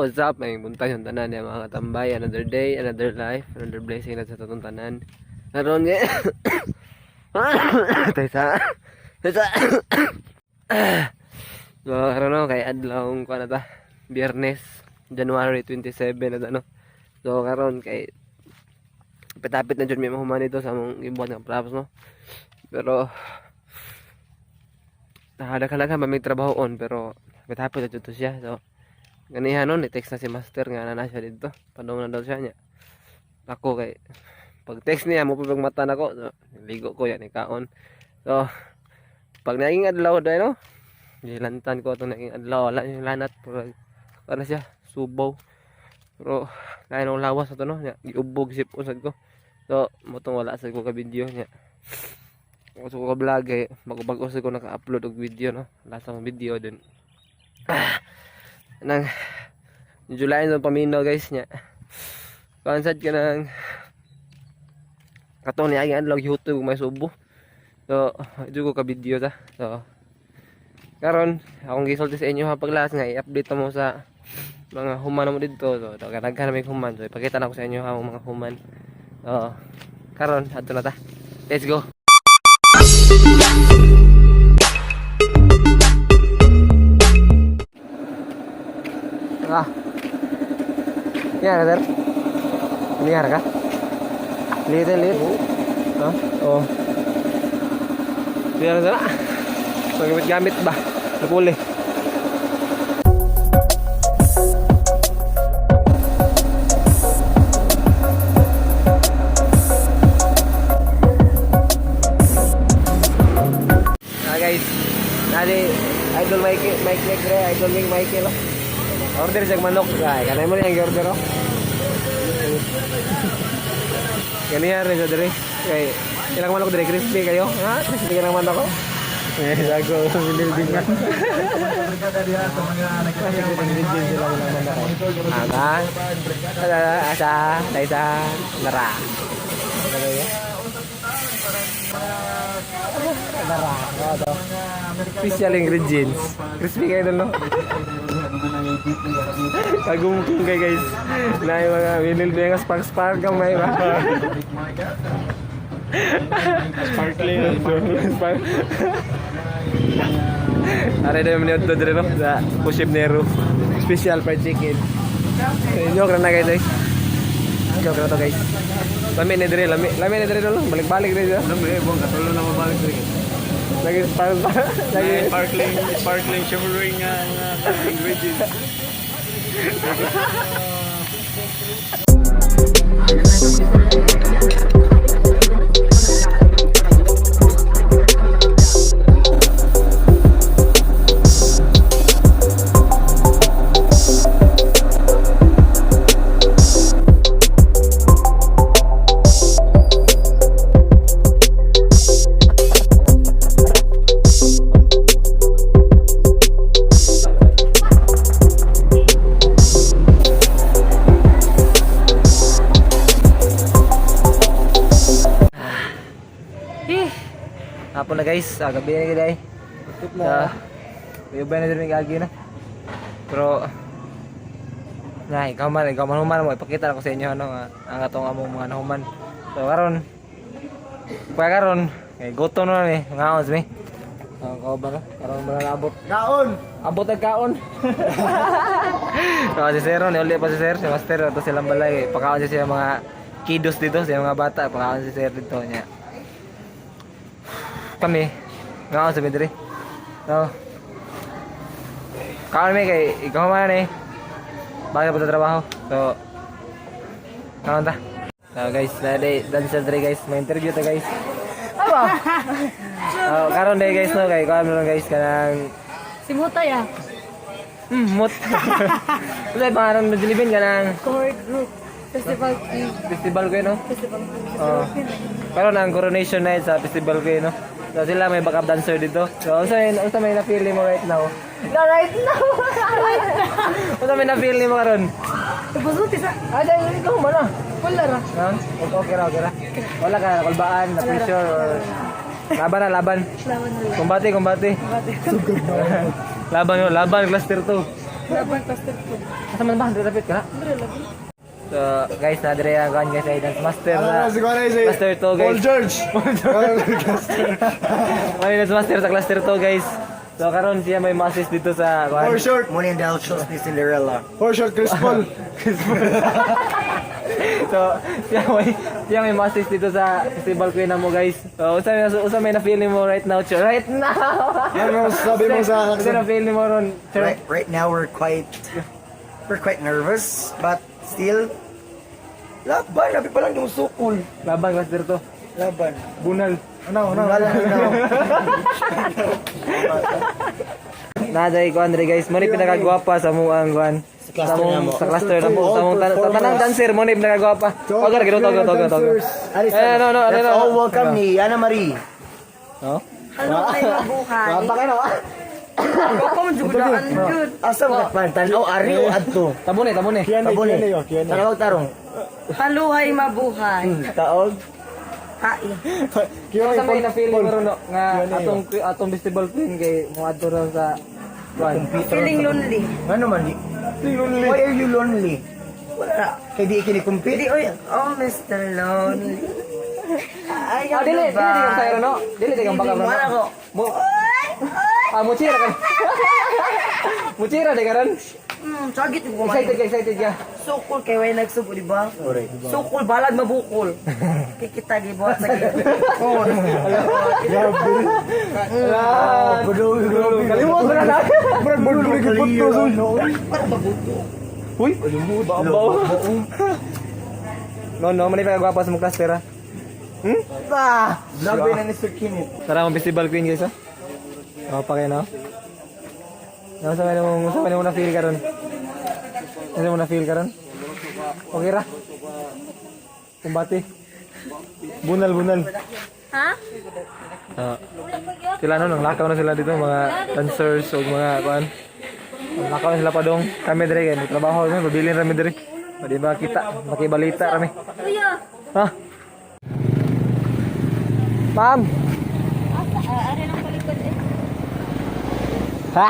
What's up? May buntag yung tanan ya, mga katambay. Another day, another life, another blessing na sa atong tanan. Karon nga Taysa. Taysa. So, karon no, kay adlaw ko na ta. Biyernes, January 27 na ta, no. So, karon kay pitapit na jud may mahuman dito sa among gibuhat nga props, no. Pero nakadaghan pa may trabaho on, pero pitapit na jud to siya. So, ganihan no, ni-text na si master nga na siya dito. Padung na daw siya niya. Ako kay pag text niya mo pag mata nako. So, ligo ko yan ikaon. So, pag naging adlaw dahil no, gilantan ko itong naging adlaw, wala yung lanat pero ano siya, subaw. Pero kaya nung lawas na to no, niya, giubog sip usad ko. So, motong wala sa ko ka video niya. Ako sa ko ka vlog eh, bago-bago sa ko naka-upload og video no. Last akong video dun. Ah, nang July no paminaw guys niya. Kansad ka ng katong niya ang adlaw YouTube may subo. So, di ko ka video ta. So, karon akong gisulti sa inyo ha paglas nga i-update mo sa mga human mo didto. So, daghan na may human. So, ipakita na ko sa inyo ha ang mga human. So, karon adto na ta. Let's go. Ah. Yan, sir. Liar ka? Liit, liit. Ha? Oo. Liar na. So, gamit-gamit ba? Napuli. Ah, guys. Nadi, Idol Mike, Mike Negre, Idol Ming Michael. Oh. Order siya manok. Ay, kanay mo niyang order oh. Ganihan rin sa dere. Kay ilang manok dere crispy kayo? Ha? Crispy ka ng manok ko? Eh, sago binilding ka. Ingredients sila ng manok. Ama, asa, asa, daysa, nara. Ano yun? Nara. Ano to? Special ingredients. Crispy kayo dun, no? Kagumkong kay guys. Na yung mga winil nga spark spark gamay ba? Sparkling. Spark. Are na yung minute dre no sa Puship Nero. Special fried chicken. Eh, joke na guys eh. Joke na to guys. Lami ni dre, lami. Lami ni dre no. Balik-balik dre. Lami, buong katulo na mabalik dre. Lagi spark lagi Sparkling, sparkling shimmering nga mga ingredients. Hapon na guys, ah, gabi na gid ay. Na. Uyubay na din gagi na. Pero na ikaw man human mo ipakita na ko sa inyo ano nga ang atong among mga nahuman. So karon pa karon kay gutom na ni, ngaon mi. Ang kao ba na? Karon ba na abot? Kaon! Abot ang kaon. So, si Sir, ni uli pa si Sir, si Master, ato silang balay. Pakaon siya siya mga kidos dito, siya mga bata, pakaon si Sir dito niya. Kami, ngaon sa midri. No. Kaon mi kay ikaw man eh. Bagay pa sa trabaho. So, kaon ta. So guys, dali dali sa dre guys, may interview ta guys. Aba. Oh, karon day guys no kay kaon mo guys kanang Si Mutay ah. Mut. Wala ba aron madilibin ka ng Core group. Festival Queen. festival ko yun, no? Festival Queen. Oo. Festival Queen. Pero ang coronation night sa festival ko yun, no? So sila may backup dancer dito. So unsa may unsa may na-feel mo right now? No, right now. Unsa may na-feel mo karon? Ibusuti sa... Ah, dahil ikaw man ah. Wala ra. Ha? Okay ra, okay ra. Wala ka nakulbaan, na pressure or laban na laban. Laban na lang. Kumbate, kumbate. Kumbate. Laban yun, laban cluster 2. Laban cluster 2. Asa man ba? Dapit ka na? So, guys, na dire ang kuan guys ay dance master na. Ano si Kuan si Cluster 2, guys. Paul George. May dance master sa cluster 2, guys. So karon siya may ma-assist dito sa kuan. For short. Muna yung dahil shows ni Cinderella. For short, Chris Paul. So, siya may ma-assist dito sa festival queen na mo, guys. So, usa may na-feel mo right now, Chor. Right now. Ano sabi mo sa Usa na feel mo ron, Chor. Right now we're quite nervous, but still laban, labi pa lang yung sukol. Laban cluster 2. Laban. Bunal. Ano, ano? Wala na. Naday ko Andre guys, mo ni pinakagwapa sa mong ang kuan. Sa mong sa cluster na mo, sa mong sa tanang dancer mo ni pinakagwapa. Togar gino togar togar togar. Eh no no ano Let's no. all welcome ni Ana Marie. No? Hello kay mabuhay. Gwapa ka no. Ako man jud daan jud. Asa mo katpan? Tanaw ari o adto? Tabone tabone. Tabone. Q&A. Tanaw tarong. Haluhay mabuhay. Taog. Hai. Sa may na feeling mo ron no, nga atong atong festival queen kay mo adto ron sa kuan. Feeling lonely. Ano man di? Lonely. Why are you lonely? Wala na. Kay di kini-compete. Di oy, oh Mr. Lonely. Ay, Ah, dili dili di kang sayro no. Dili di kang baka Wala no. ko. Mo Ah, muchira ka. Muchira di ka ron. Sagit ko Excited ka, excited ka. Sukol kay way nagsubo, di ba? Alright. Sukol balag mabukol. Kay kita gibuhat sa gid. Oh. Ah, Kalimot na na. Murag board ko rin puto. Uy, babaw. No, no, mali pa gwapa sa mong cluster ah. Ba! Labi na ni Sir Kenneth. Tara, mong festival queen guys ah. Oh, pa kayo no. No, sa may na feel karon. Sa mo na feel karon? Okay ra. Kumbate. Bunal, bunal. Ha? Ah. Sila no, nang lakaw na sila dito mga dancers o mga kuan. Lakaw na sila padong. Kami dire kay trabaho kami, pabilin rami dire. Di ba kita, makibalita rami. Kuya. Ha? Ma'am. Asa ari lang palikod eh. Ha!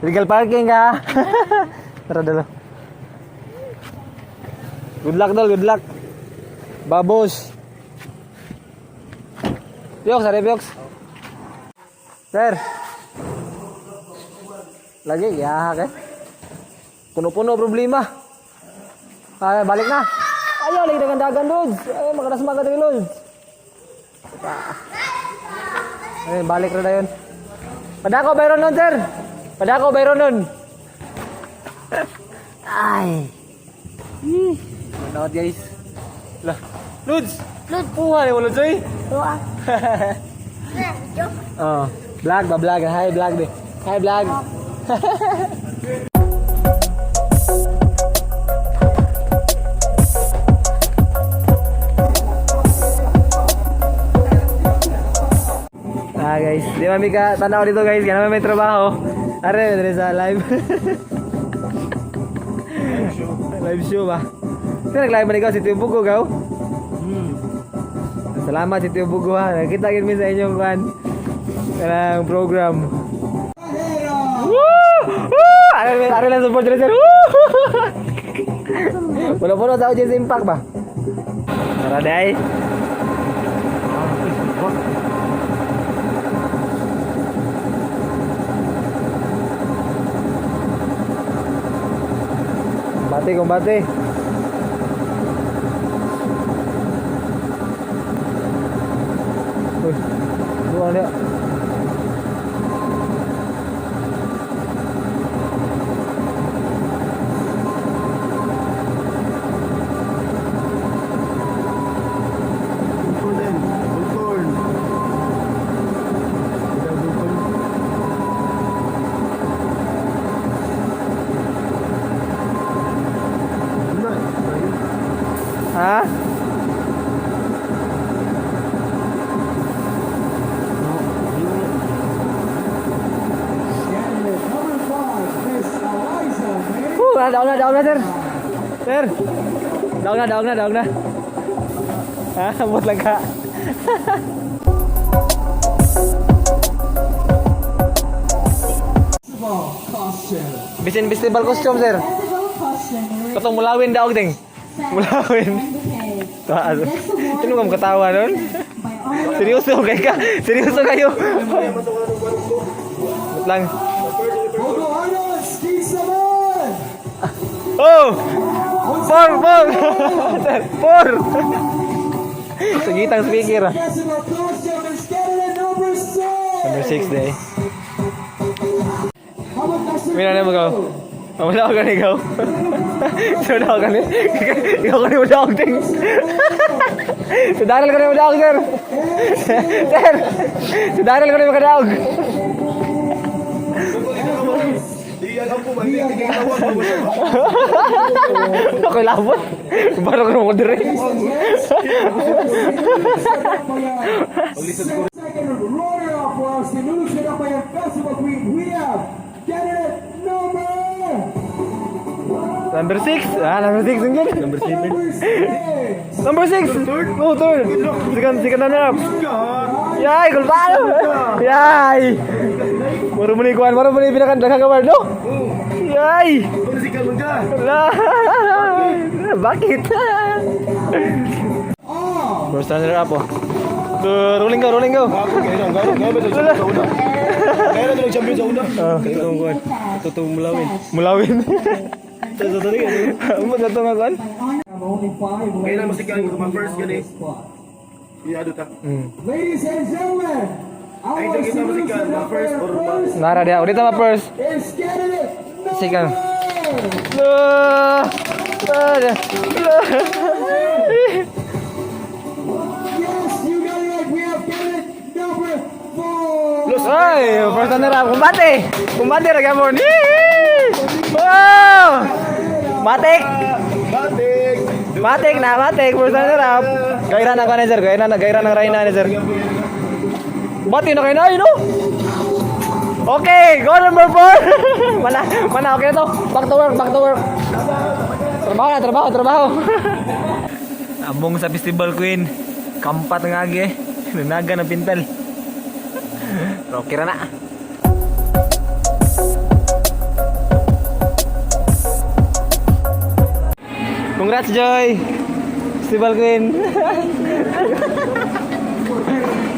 Legal parking ka. Tara dalo. Good luck dol, good luck. Babos. Piox, are Piox. Sir. Lagi ya ke. Puno-puno problema. Ay, balik na. Ayaw, lagi dagan-dagan, Lods. Ay, makarasma ka tayo, Lods. Ay, balik na yun. Padako, bayron nun, sir. Padako, bayron nun. Ay. Ih. Manood, guys. Lah. Lods! Lods! Puha ni mo, Lods, oy. Wa. Oh. Vlog ba, vlog. Hi, vlog, di. Hi, vlog. Ah guys, di mami ka tanaw dito guys, kaya naman may trabaho. Are, dire sa live. Live show ba? Sino nag-live man ikaw si Tio Bugo gaw? Salamat si Tio Bugo ha. Nakita gid mi sa inyong kan kanang program. Woo! Woo! Are are lang support diri sir. Woo! Wala po na sa audience impact ba? Tara day. Combate, combate. Uy, buang dia. Bulcorn din. Bulcorn. Bulcorn. Wala. Ha? Woo, ah, down na, down na, sir. Sir. Down na, down na, down na. Ha, ambot lang ka. costume. Bisin festival costume, sir. Festival costume. Katong mulawin daog ding. Mulawin. Taas. Sino ka makatawa nun? By honor Seryoso kay ka? Seryoso kayo? Wait lang. Bogo Arnold, Kisaman! Oh! Four, four! Sir, four! Sugitang speaker, ah. Festival costume is candidate number 6! Number 6 day. How about Master Mina na mo go. Oh, wala ka ni ikaw. So wala ka ni. Ikaw ka ni wala akong ting. So Daryl ka ni wala akong, sir. Sir. So Daryl ka ni makadaog. Okay, labot. Baro ko naman ko dire. Second runner-up for our Sinulog Sinabayan Festival Queen, we have candidate number Number 6. Ah, number 6 ang ganda. Number 7. number 6! Number 6. Oh, third. Second, second runner up. Yay, gulbalo. Yay. Maro mo ni kuan, maro mo ni pinaka daghang award, no? Yay. Wala. Bakit? First runner up, oh. Rolling go, rolling go. Kaya na champion sa una. Ah, Itong kuan. Totoo mulawin. Mulawin. Sa sa talaga. Mo sa nga kuan? Only 5 Kaya na musikan ko first gani. spot. Iyado ta. Ladies and gentlemen, our Ay, kita Sinulog musikan, ma first Sinabayan or ma- first Nara dia, ulit ma first. is candidate number Second. La. La. La. Yes, you got it right. We have candidate number 4. Ay, first runner up. Kumbate. Kumbate ra gamon. Wow! Matik. Batik. Matik na, matik. First runner up. Gaira na ka sir. Gaira na, gaira ng Reyna ni sir. Bati na kayo na, no? Okay, go number 4. Mana, mana, okay na to. Back to work, back to work. Trabaho na, trabaho, trabaho. Among sa festival queen. Kampat nga agi. Nanaga ng pintal. Pero okay ra na. Congrats, Joy! Festival Queen!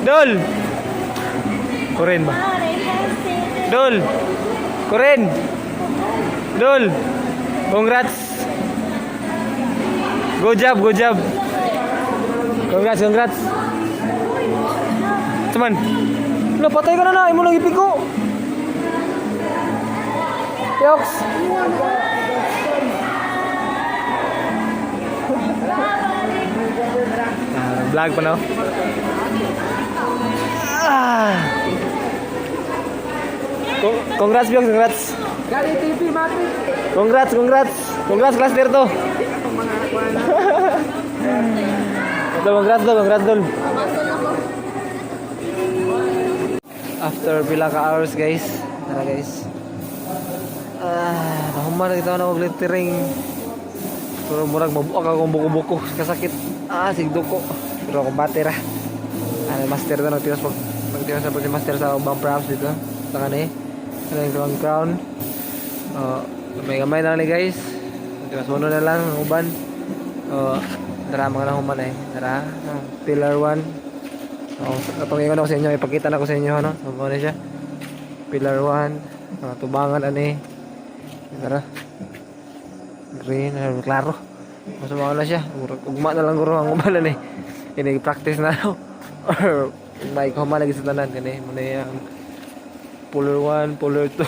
Dol! Koren ba? Dol! Koren! Dol! Congrats! Good job, good job! Congrats, congrats! Teman! Lah, patay ka na na! Imo lang ipiko! Yoks! Ah, vlog pa no? Ah. Congrats, Biyong, congrats. Congrats, congrats. Congrats, class dito. Ito, congrats dol, congrats dol. After pila ka hours, guys. Tara, guys. Ah, nahuman na kita na og littering. Pero murag mabuak akong buko-buko kasakit. Ah, sigduko. Pero akong batera. Ano, master na nagtiwas pag nagtiwas na pag si master sa ubang props dito. Sa kani. Ano yung crown crown. Oh, may gamay na lang ni guys. Nagtiwas uno na lang ang uban. Oh, tara mga nahuman eh. Tara, ang pillar 1. Oh, atong ingon ako sa inyo, ipakita na ko sa inyo ano. So, mao na siya. Pillar 1, mga tubangan ani. Tara. Green, ano, klaro. Mas na siya. Murag ugma na lang guro ang uban ni. Ini practice na ako. Or may human lagi sa tanan kani mo na ang puller 1, puller 2,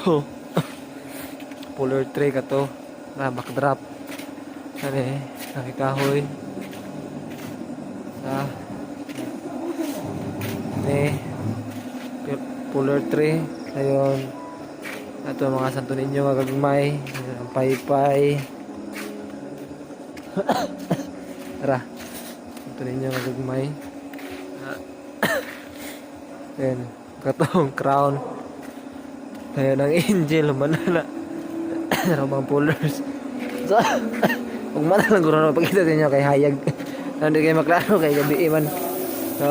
puller 3 kato na backdrop. Kani nakikahoy. Sa ni puller 3 ayon ato mga Santo Niño nga gagmay, ang paypay. Tara. Santo Niño nga gagmay. Ayan, katong crown. Tayo ng angel, manala. Tara mga pullers. So, ug man lang guro na pagkita sa inyo kay hayag. Hindi kayo maklaro kay gabi eh, man. So,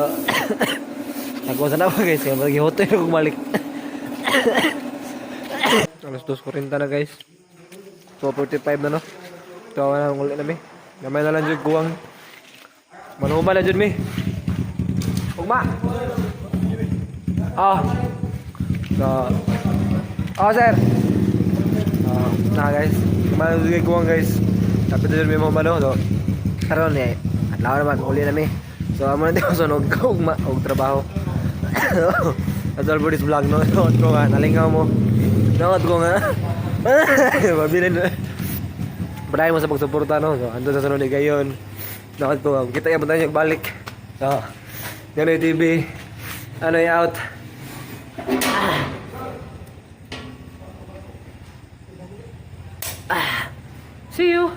nagkusa na po guys, kaya magiging hotel kung balik. Alas Alas 2:40 na, guys. 2:45 na, no. Tawa na uli na mi. Gamay na lang jud kuwang. Manuhuman na jud mi. Ugma. Ah. So, oh, sir. Ah, na guys. Gamay na jud kuwang, guys. Tapos na jud mi mo mano. So, karon eh. Adlaw naman uli na mi. So, amo na di ko sunog ugma og trabaho. That's all for this vlog, no? Nood ko nga, nalingaw mo. Nood ko nga. Mabilin na. Padayon mo sa pagsuporta, no? So, andun sa sunod ni gayon. Nood ko nga. Kita yung tayo balik. So, Ganoy TV. Ano yung out? Ah. See you!